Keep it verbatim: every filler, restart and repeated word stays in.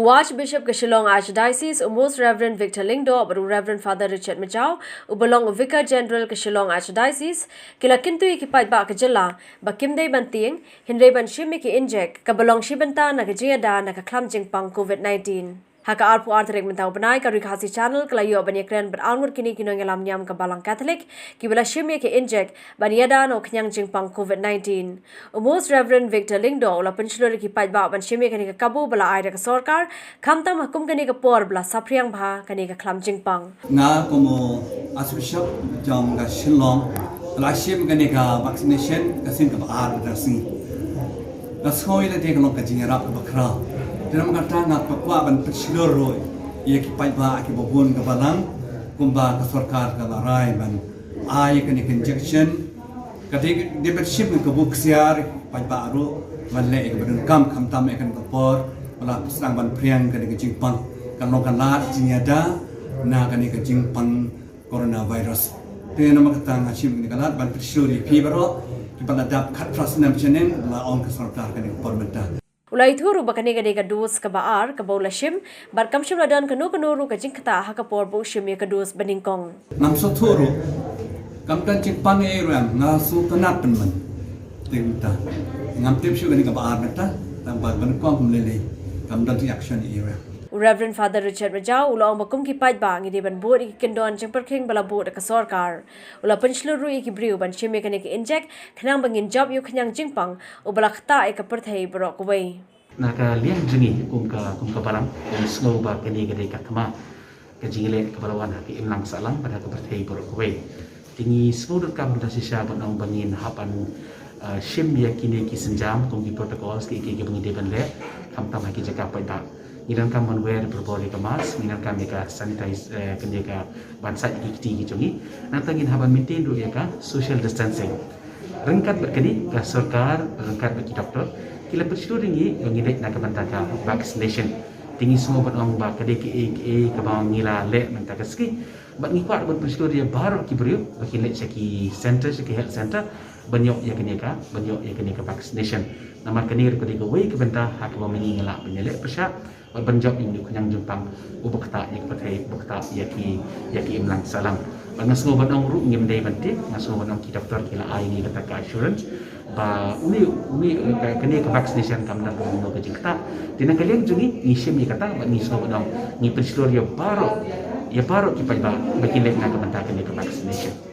U Archbishop ka Shillong Archdiocese, u Most Reverend Victor Lyngdoh bad u Reverend Father Richard Majaw, uba long u Vicar General ka Shillong Archdiocese, ki la kyntu ïa ki paidbah ka jylla ba kim dei ban tieng, hynrei ban shim ïa ki injek, kaba long shi bynta na ka jingïada na ka khlam jingpang COVID nineteen. Ha ka arphew ar tarik mynta u bnai, ka Ri Khasi Channel ka la ïoh ban ïakren bad arngut kine ki nongïalam niam ka Balang Katholik kiba la shim ïa ki injek ban ïada na u khñiang jingpang COVID nineteen. U Most Reverend Victor Lyngdoh u la pynshlur ïa ki paidbah ban shim ïa kane ka kabu ba la ai da ka sorkar, khamtam ha kum kane ka por ba la saphriang bha kane ka khlam jingpang. Nga kum u Archbishop jong ka Shillong la shim kane ka vaccination ka sien kaba ar ba la sngi. Nga sngew ïa lade ka long ka jingïarap kaba khraw. Te namar kata nga kwah ban pynshlur ruh ïa ki paidbah kiba bun ka Balang kumba ka sorkar ka la rai ban ai kane ka injection. Ka dei, dei ban shim ka kabu ksiar, paidbah ruh ban leh ïa kaba donkam, khamtam ïa kane ka por ba la sdang ban phriang kane ka jingpang. Kan long ka lad jingïada na kane ka jingpang coronavirus. Te namar kata nga shim kane ka lad ban pynshlur ïa phi baroh kiba la dap khatphra snem shaneng, ba la ong ka sorkar kane ka por mynta. U la ïathuh ruh ba kane ka dei ka dose kaba ar kaba u la shim, bad kam shym la don kano kano ruh ka jingktah ha ka por ba u shim ïa ka dose ba nyngkong. Ngam sngewthuh ruh. Kam don jingpang ei ruh em, nga sngewtynnat pynban. Te mynta ngam tip shuh kane kaba ar mynta, tang ba ban kong kum lei lei. Kam don jingïakynduh ei ruh em. U Reverend Father Richard Majaw u la ong ba kum ki paidbah ngi dei ban bud ïa ki kyndon jingpyrkhing ba la buh da ka sorkar. U la pynshlur ruh ïa ki briew ban shim ïa kane ka injek khnang ba ngin jop ïa u khñiang jingpang uba la ktah ïa ka pyrthei baroh kawei. Na ka liang jong ngi kum ka, kum ka Balang, ngi sngew ba kane ka dei ka thma ka jingleh kaba la wan ha ka imlang sahlang bad ha ka pyrthei baroh kawei. Te ngi sngew donkam mynta shisha ban ong ba ngin hap ban, ah, shim ïa kine ki sienjam kum ki protocols kiei kiei kiba ngi dei ban leh, khamtam ha ki jaka paidbah. Ngi donkam ban wear barabor ïa ka mask, ngi donkam ïa ka sanitize, eh, kane ka ban sait ïa ki kti ki jong ngi. Nangta ngin hap ban maintain ruh ïa ka social distancing. Ryngkat bad kane, ka sorkar ryngkat bad ki doktor ki la pynshlur ïa ngi ba ngin leit na ka bynta ka vaccination. Te ngi sngew ban ong ba ka dei kaei kaei kaba ngi la leh mynta ka sngi. Bad ngi kwah ban pynshlur ïa baroh ki briew ba kin leit sha ki center, sha ki health center, ban ïoh ïa kane ka, ban ïoh ïa kane ka vaccination. Namar kane ruh ka dei kawei ka bynta ha kaba ma ngi ngi lah ban ïaleh pyrshah bad ban jop ïa une u khñiang jingpang uba ktah ïa ka pyrthei, uba ktah ïa ki, ïa ki imlang sahlang. Bad nga sngew ban ong ruh ngim dei ban tieng, nga sngew ban ong ki doktor ki la ai ïa ngi kata ka assurance ba une, une, ka, kane ka vaccination kam don kano kano ka jingktah. Te na ka liang jong ngi ngi shim ïa kata bad ngi sngew ban ong ngi pynshlur ïa baroh, ïa baroh ki paidbah ba kin leit na ka bynta kane ka vaccination.